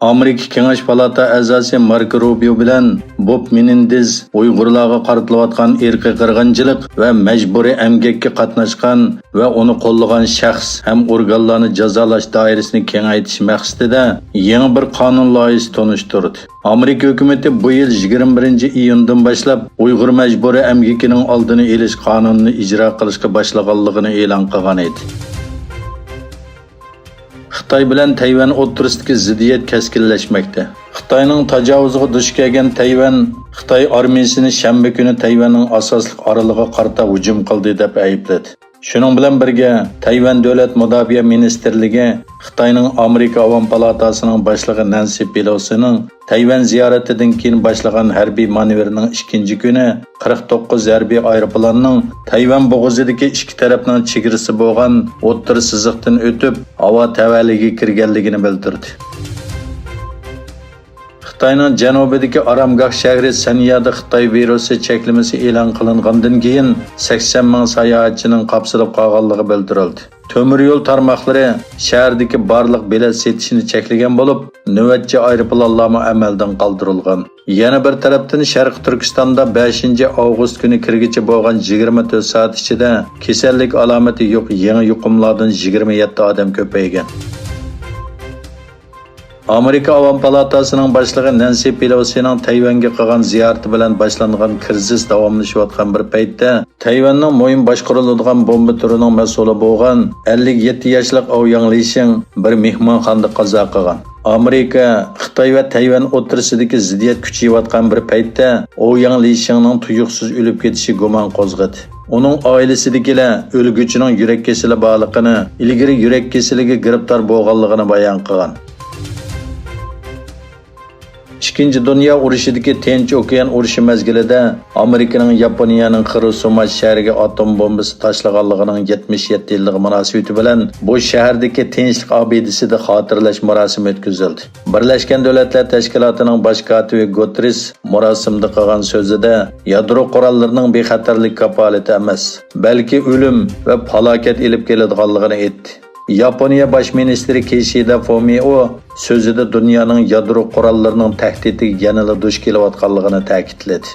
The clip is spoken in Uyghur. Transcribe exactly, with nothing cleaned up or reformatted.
ئامېرىكا كېڭەش پالاتا ئەزاسى ماركو روبىيو بىلەن بوب مېنېندېز ئۇيغۇرلارغا قارىتىلىۋاتقان ئىرقىي قىرغىنچىلىق ۋە مەجبۇرىي ئەمگەككە قاتناشقان ۋە ئۇنى قوللىغان شەخس ھەم ئورگانلارنى جازالاش دائىرىسىنى كېڭەيتىش مەقسىتىدە يېڭى بىر قانۇن لايىھىسى تونۇشتۇردى. ئامېرىكا ھۆكۈمىتى بۇ يىل يىگىرمە بىرىنچى ئىيۇندىن باشلاپ ئۇيغۇر مەجبۇرىي ئەمگىكىنىڭ ئالدىنى ئېلىش قانۇنىنى ئىجرا قىلىشقا باشلىغانلىقىنى ئېلان قىلغان ئىدى. خىتاي بىلەن تەيۋەن ئوتتۇرىسىدىكى زىددىيەت كەسكىنلەشمەكتە. خىتاينىڭ تاجاۋۇزىغا دۇچ كەلگەن تەيۋەن خىتاي ئارمىيىسىنى شەنبە كۈنى تەيۋەننىڭ ئاساسلىق ئارىلىغا قارىتا ھۇجۇم قىلدى دەپ ئەيىبلىدى. شۇنىڭ بىلەن بىرگە، تەيۋەن دۆلەت مۇداپىئە مىنىستىرلىكى خىتاينىڭ ئامېرىكا ئاۋام پالاتاسىنىڭ باشلىقى نەنسى پېلوسىنىڭ تەيۋەن زىيارىتىدىن كېيىن باشلىغان ھەربىي مانېۋىرنىڭ ئىككىنچى كۈنى قىرىق توققۇز ھەربىي ئايروپىلاننىڭ تەيۋەن بوغۇزىدىكى ئىككى تەرەپنىڭ چېگرىسى بولغان ئوتتۇرا سىزىقتىن ئۆتۈپ، ھاۋا تەۋەلىكىگە كىرگەنلىكىنى بىلدۈردى. خىتاينىڭ جەنۇبىدىكى ئارامگاھ شەھىرى سەنيادا خىتاي ۋىرۇسى چەكلىمىسى ئېلان قىلىنغاندىن كېيىن، سەكسەن مىڭ ساياھەتچىنىڭ قاپسىلىپ قالغانلىقى بىلدۈرۈلدى. تۆمۈر يول تارماقلىرى شەھەردىكى بارلىق بېلەت سېتىشنى چەكلىگەن بولۇپ، نۆۋەتچى ئايروپىلانلارمۇ ئەمەلدىن قالدۇرۇلغان. يەنە بىر تەرەپتىن، شەرقىي تۈركىستاندا بەشىنچى ئاۋغۇست كۈنى كىرگۈچە بولغان يىگىرمە تۆت سائەت ئىچىدە كېسەللىك ئالامىتى يوق يېڭى يۇقۇملاردىن يىگىرمە يەتتە ئادەم كۆپەيگەن. ئامېرىكا ئاۋام پالاتاسىنىڭ باشلىقى نەنسى پېلوسىنىڭ تەيۋەنگە قىلغان زىيارىتى بىلەن باشلانغان كىرىزىس داۋاملىشىۋاتقان بىر پەيتتە، تەيۋەننىڭ مۇھىم باشقۇرۇلىدىغان بومبا تۈرىنىڭ مەسئۇلى بولغان ئەللىك يەتتە ياشلىق ئاۋياڭ لىشىڭ بىر مېھمانخانىدا قازا قىلغان. ئامېرىكا، خىتاي ۋە تەيۋەن ئوتتۇرىسىدىكى زىددىيەت كۈچىيىۋاتقان بىر پەيتتە، ئاۋياڭ لىشىڭنىڭ تۇيۇقسىز ئۆلۈپ كېتىشى گۇمان قوزغىدى. ئۇنىڭ ئائىلىسىدىكىلەر ئۆلگۈچىنىڭ يۈرەك كېسىلى بارلىقىنى، ئىلگىرى يۈرەك كېسىلىگە گىرىپتار بولغانلىقىنى بايان قىلغان. ئىككىنچى دۇنيا ئۇرۇشىدىكى تىنچ ئوكيان ئۇرۇشى مەزگىلىدە ئامېرىكىنىڭ ياپونىيەنىڭ خىروشىما شەھىرىگە ئاتوم بومبىسى تاشلىغانلىقىنىڭ يەتمىش يەتتە يىللىقى مۇناسىۋىتى بىلەن بۇ شەھەردىكى تىنچلىق ئابىدىسىدە خاتىرىلەش مۇراسىمى ئۆتكۈزۈلدى. بىرلەشكەن دۆلەتلەر تەشكىلاتىنىڭ باش كاتىپى گۇتېررېس مۇراسىمدا قىلغان سۆزىدە، يادرو قوراللىرىنىڭ بىخەتەرلىك كاپالىتى ئەمەس، بەلكى ئۆلۈم ۋە پالاكەت ئېلىپ كېلىدىغانلىقىنى ئېيتتى. ياپونىيە باش مىنىستىرى كىشىدا فۇمىئو سۆزىدە دۇنيانىڭ يادرو قوراللىرىنىڭ تەھدىتىگە يەنىلا دۇچ كېلىۋاتقانلىقىنى تەكىتلىدى.